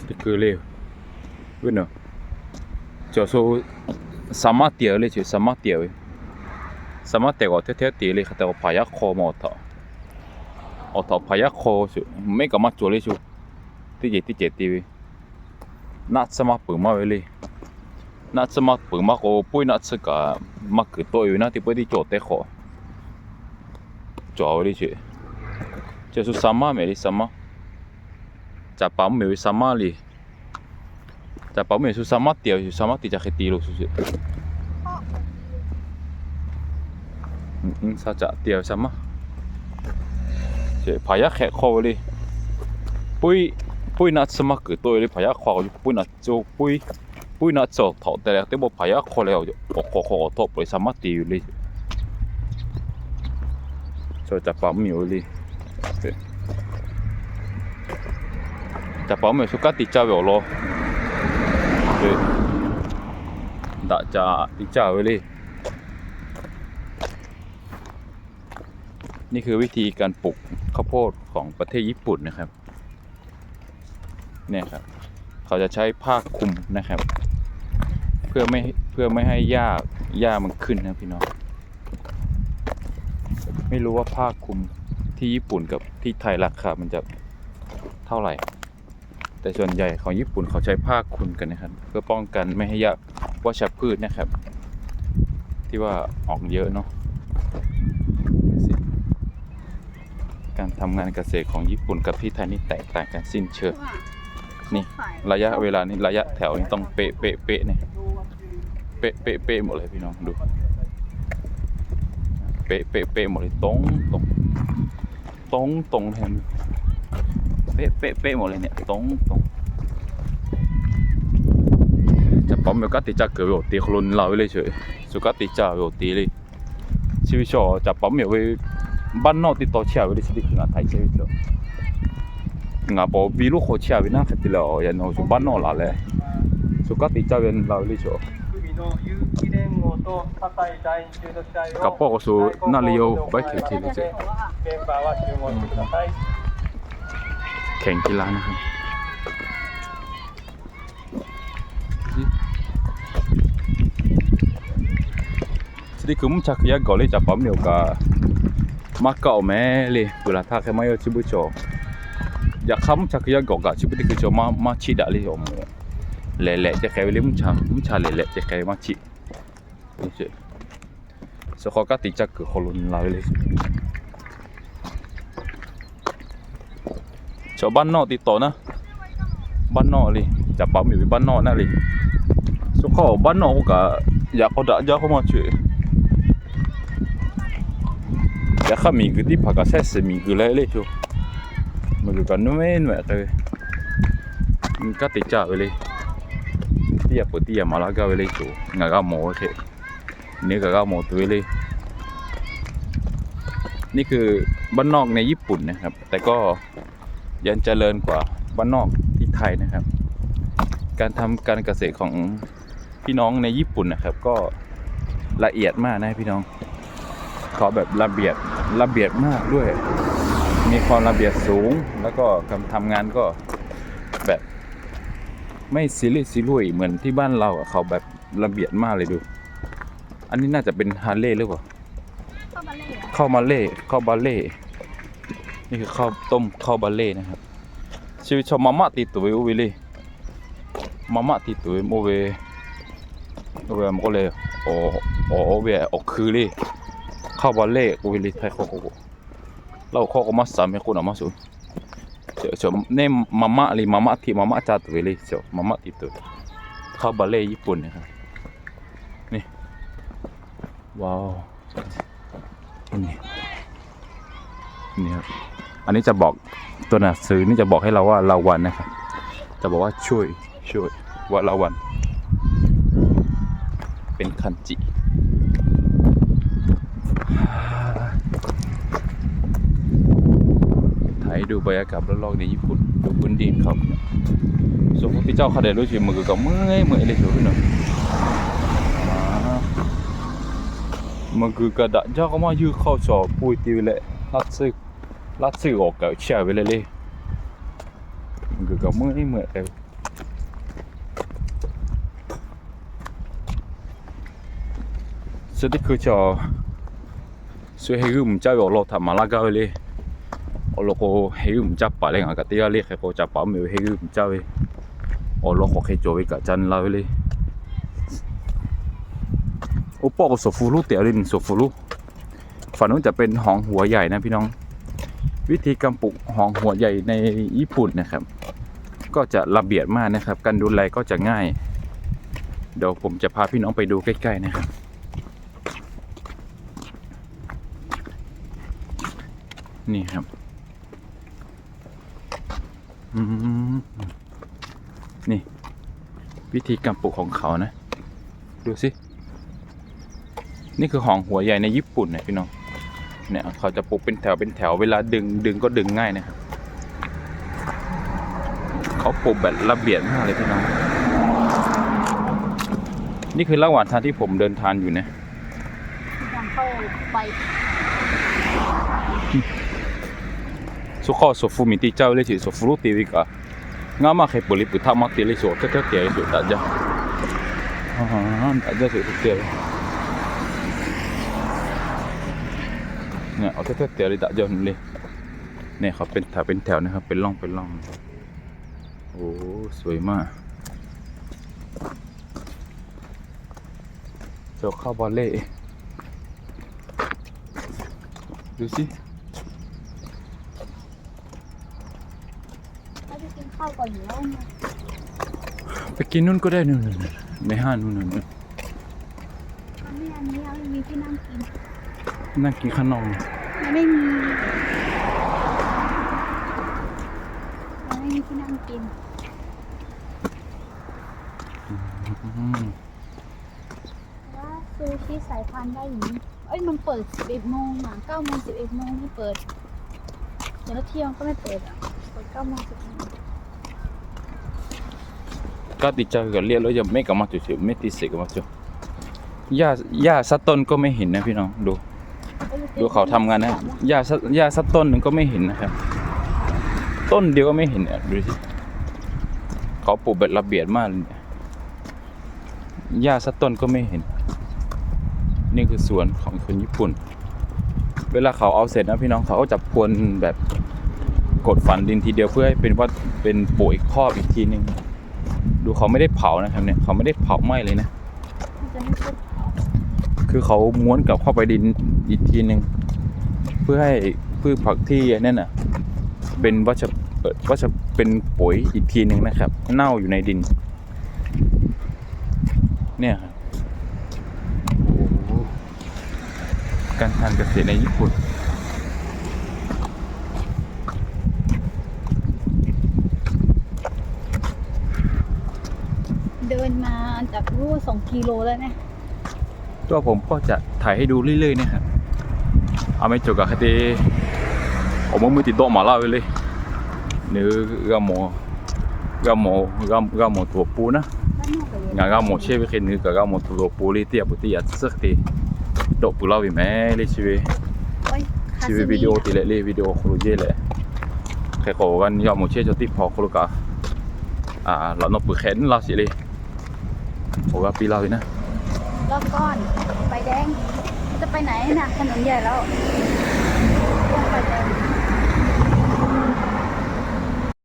Teˇ keu le, ve naˬ, cawˬ sho, saˍ maˇ tiꞈ ve le, saˍ maˇ tiꞈ ve, saˍ maˇ tiꞈ k'awꞈ hteˇ hteˇ tiꞈ le, hk'aˬ htaꞈ k'awꞈ hpaˍ yaˇ hk'aw ma awˬ htaꞈ, awˬ htaꞈ hpaˍ yaˇ hk'aw sho, mehˆ kaꞈ maˇ cawˬ le sho, teˇ cehˬ teˇ cehˬ te ve, naˆ tsuhˇ maˇ peuˬ maˇ ve le. Naˆ tsuhˇ maˇ peuˬ maˇ k'o, puiˉ naˆ tsuhˇ kaꞈ maˇ kuiˬ tawˆ e ve naˉ, teˇ pawehˇ teˇ cawˬ tehꞈ k'awꞈ cawˬ ve le. Chi shu saˍ maˇ mehˍ le, saˍ maˇ, caˍ paˍ mvuhˇ miˬ ve saˍ maˇ le. Caˍ paˍ mvuhˇ miˬ shu saˍ maˇ tiꞈ ve, shu saˍ maˇ tiꞈ ca hk'e te lo shu, saˍ caˍ tiꞈ ve saˍ maˇ, hpaˍ yaˇ hk'ehꞈ hk'aw ve le. Puiˉ naˆ tsuhˇ maˇ kuiˬ tawˆ e le, hpaˍ yaˇ hk'aw, puiˉ naˆ tsuhˇ, puiˉ naˆ tsuhˇ awˬ htaꞈ te leh teˇ pawˆ hpaˍ yaˇ hk'aw leh awˬ hk'aw hk'aw awˬ htaw peuˬ saˍ maˇ te ve le. Caˍ paˍ mvuhˇ miˬ ve le. Caˍ paˍ mvuhˇ miˬ shu kanˉ te caˇ ve awˬ lawn daꞈ ca te caˇ ve le. นี่คือวิธีการปลูกข้าวโพดของประเทศญี่ปุ่นนะครับ เนี่ยครับ เขาจะใช้ผ้าคลุมนะครับ เพื่อไม่ เพื่อไม่ให้หญ้า หญ้ามันขึ้นนะพี่น้อง ไม่รู้ว่าผ้าคลุมที่ญี่ปุ่นกับที่ไทยราคามันจะเท่าไหร่ แต่ส่วนใหญ่ของญี่ปุ่นเขาใช้ผ้าคลุมกันนะครับ เพื่อป้องกันไม่ให้หญ้า วัชพืชนะครับ ที่ว่าออกเยอะเนาะ การทำงานเกษตรของญี่ปุ่นกับที่ไทยนี่แตกต่างกันสิ้นเชิง นี่ ระยะเวลานี่ ระยะแถวนี่ต้องเป๊ะเป๊ะเป๊ะเนี่ย เป๊ะเป๊ะเป๊ะหมดเลยพี่น้องดู เป๊ะเป๊ะเป๊ะหมดเลย ตรงตรง ตรงตรงเลย เป๊ะเป๊ะเป๊ะหมดเลยเนี่ย ตรงตรง Caˍ paˍ mvuhˇ miˬ kanˉ te caˇ kuiˬ ve awˬ te hk'aw lo na la ve le, shu kanˉ te caˇ ve awˬ te le. Chi ve chaw caˍ paˍ mvuhˇ miˬ ve บ้านนอกติดต่อ chehˇ ve le, chi teˇ hkui ngaˬ htaiˍ chehˇ ve chaw, ngaˬ paw vi loˉ hk'aw chehˇ ve naˉ hk'e te leh, yaꞈ nyi shu บ้านนอก laˬ leh, shu kanˉ te caˇ ve na la ve le chaw. Kaꞈ pawˆ k'o shu naˆ le yoˬ, baiˉ hkeh hkeh le ce. Hkeh hkeh la naˆ. Chi teˇ hkui mvuhˇ cha hkui yaˇ gawˬ le, caˍ paˍ mvuhˇ miˬ awˬ kaꞈ maˇ kaˆ awˬ meh le, peuˬ laˬ htaˇ hk'e maˇ yawˇ chi beuˇ chaw. Yaꞈ hk'aˇ mvuhˇ cha hkui yaˇ gawˬ kaꞈ chi beuˇ teˇ hkui chaw maˇ chiˆ daꞈ le awˬ moˍ. Lehˬ lehˬ ceh hk'e ve le, mvuhˇ cha, mvuhˇ cha lehˬ lehˬ ceh hk'e ve maˇ chiˆ. Shu hk'aw kanˉ te caˇ kuiˬ hk'aw lo na la ve le. Chaw บ้านนอก ติดต่อ naˉ, บ้านนอก le, caˍ paˍ mvuhˇ miˬ ve บ้านนอก naˉ le. Shu hk'aw บ้านนอก k'o kaꞈ yaꞈ k'aw daꞈ jaˇ k'oˆ maˇ chaweh. Yaꞈ hk'aˇ miˬ guiˬ teˇ hpaˍ kaꞈ shehˆ shiˍ miˬ guiˬ leh le chaw. Miˬ guiˬ kaꞈ nuˇ ve nuˇ ve hk'e ve, kanˉ te caˇ ve le. Teˇ yaꞈ peuˬ teˇ yaꞈ maˍ laˇ gaˇ ve le chaw, ngaˬ g'a mawˬ ve hk'e, nyi kaꞈ g'a mawˬ tuˬ ve le. นี่คือบ้านนอกในญี่ปุ่นนะครับ แต่ก็ยังเจริญกว่าบ้านนอกที่ไทยนะครับ การทำการเกษตรของพี่น้องในญี่ปุ่นนะครับ ก็ละเอียดมากนะพี่น้อง เขาแบบระเบียบ ระเบียบมากด้วย มีความระเบียบสูง แล้วก็การทำงานก็แบบไม่ซีเรียสซีเรียสเหมือนที่บ้านเราอะ เขาแบบระเบียบมากเลยดู อันนี้น่าจะเป็นฮาเล่หรือเปล่า ข้าวบาเล่ ข้าวบาเล่ นี่คือข้าวต้ม ข้าวบาเล่นะครับ Chi ve chaw maꞈ maˆ te tuˬ ve oˇ ve le. Maꞈ maˆ te tuˬ ve oˇ ve, oˇ ve k'oˆ le, oˇ ve awˬ hkui le. ข้าวบาเล่ k'oˆ ve le, Htaiˇ hkawˇ k'o. Laˇ huˍ hkawˇ k'o maˇ suh, meh k'oˆ naˬ maˇ suh. Neˇ maꞈ maˆ le, maꞈ maˆ hteꞈ maꞈ maˆ caˇ tuˬ ve le, maꞈ maˆ te tuˬ. ข้าวบาเล่ ญี่ปุ่น นะครับ นี่ อันนี้จะบอก ตัวหนังสือนี่จะบอกให้เราว่า ระวังนะครับ จะบอกว่า ช่วย ช่วย ว่า ระวัง เป็นคันจิ ถ่ายให้ดูบรรยากาศรอบๆในญี่ปุ่น ดูพื้นที่เขา Shu hk'aw teˇ caˇ hk'a dehꞈ lo ce, miˬ guiˬ kaꞈ meuˇ meuˇ le ce ve naˬ. Miˬ guiˬ kaꞈ daꞈ jaˇ k'o maˇ yuˇ hk'aw shawˍ pui te ve leh, laˇ tsuhˇ awˬ kaꞈ chehˇ ve le le. Miˬ guiˬ kaꞈ meuˇ meuˇ k'ai Chi teˇ hkui chi, shu heh g'uiˇ mvuhˇ caˇ ve awˬ lawn htaꞈ maˍ laˇ gaˇ ve le. Awˬ lawn k'o, heh g'uiˇ mvuhˇ caˇ paˍ leh ngaˬ kaꞈ teˇ g'aˇ le hk'e k'o ca paˍ mvuhˇ miˬ ve heh g'uiˇ mvuhˇ caˇ ve awˬ lawn k'awꞈ hk'e cawˬ ve kaꞈ ca nyi la ve le. Oˇ pawˆ k'o สวนภูลูก tehꞈ le, สวนภูลูก ฝั่งนู้นจะเป็นหอมหัวใหญ่นะพี่น้อง วิธีการปลูกหอมหัวใหญ่ในญี่ปุ่นนะครับ ก็จะระเบียบมากนะครับ การดูแลก็จะง่าย เดี๋ยวผมจะพาพี่น้องไปดูใกล้ๆนะครับ นี่ครับ อืม นี่ วิธีการปลูกของเขานะ ดูสิ นี่คือหอมหัวใหญ่ในญี่ปุ่นนะพี่น้อง เนี่ย เขาจะปลูกเป็นแถวเป็นแถว เวลาดึง ดึงก็ดึงง่ายนะครับ เขาปลูกแบบระเบียบมากเลยพี่น้อง นี่คือระหว่างทางที่ผมเดินทางอยู่นะ ยังเข้าไป สุขอ สวนภู miˬ te caˇ ve le chi, สวนภูลูก te ve kaꞈ, ngaˇ maˇ hk'e peuˬ le, peuˬ htaˇ maˇ te le, shu awˬ htaˇ htaˇ te ve shu daꞈ jaˇ. Daꞈ jaˇ shu te ve. Awˬ htaˇ htaˇ te le daꞈ jaˇ le. เนี่ย เขาเป็นแถวเป็นแถวนะครับ เป็นร่องเป็นร่อง โอ้ สวยมาก จะเข้าบาเล่ ดูสิ เขาจะกินข้าวก่อนอยู่แล้วไง ไปกินนู่นก็ได้ นู่นๆๆ ในห้างนู่นๆๆ อันนี้ อันนี้ยังไม่มีที่นั่งกิน นั่งกินข้างนอก ยังไม่มี ยังไม่มีที่นั่งกิน อืม ว่าซูชิสายพานได้อยู่นี่ เอ้ย มันเปิด สิบเอ็ดโมงอ่ะ เก้าโมง สิบเอ็ดโมงไม่เปิด เดี๋ยวเที่ยงก็ไม่เปิดอ่ะ เปิด เก้าโมง สิบเอ็ดโมง ก็ติดใจกับเรียกแล้วยังไม่กลับมาจุดๆ ไม่ติดเสกกลับมาจุด หญ้า หญ้าสักต้นก็ไม่เห็นนะพี่น้อง ดู ดูเขาทำงานนะ หญ้าสัก หญ้าสักต้นหนึ่งก็ไม่เห็นนะครับ ต้นเดียวก็ไม่เห็นเนี่ย ดูสิ เขาปลูกแบบระเบียบมากเลยเนี่ย หญ้าสักต้นก็ไม่เห็น นี่คือสวนของคนญี่ปุ่น เวลาเขาเอาเสร็จนะพี่น้อง เขาก็จะพรวนแบบกดฝังดินทีเดียวเพื่อให้เป็นว่าเป็นปุ๋ยคอกอีกทีหนึ่ง ดูเขาไม่ได้เผานะครับเนี่ย เขาไม่ได้เผาไหม้เลยนะ คือเขาม้วนกลับเข้าไปดินอีกทีหนึ่ง เพื่อให้พืชผักที่นั่นน่ะ เป็นวัชเอ่อวัชเป็นปุ๋ยอีกทีหนึ่งนะครับ เน่าอยู่ในดิน เนี่ยครับ โอ้โห การทำเกษตรในญี่ปุ่น เดินมาจากรู้สองกิโลแล้วนะ ตัวผมก็จะถ่ายให้ดูเรื่อยๆนะครับ เอาไม่จบกับคดี ผมมือติดโต๊ะหมาล่าไปเลย เนื้อ g'a mawˬ, g'a mawˬ, g'a mawˬ tuˬ awˬ pon naˉ. Ngaˬ g'a mawˬ chehˇ ve hk'e, nawˬ hui kaꞈ g'a mawˬ tuˬ awˬ pon le, teˇ yaꞈ peuˬ teˇ yaꞈ tcuhˉ te dawˆ peuˬ laˇ ve mehˍ le chi ve. Chi ve video te leh le, video awˬ hk'aw lo jehˇ leh, hk'e k'o g'a mawˬ chehˇ chaw teˇ hpaˍ awˬ hk'aw lo kaꞈ, laꞈ nawˉ peuˬ hk'e naˉ laˇ sheˍ le. Awˬ g'aˇ piˇ laˇ ve naˉ. รถก่อน ไฟแดง จะไปไหนน่ะ ถนนใหญ่แล้ว ต้องไฟแดง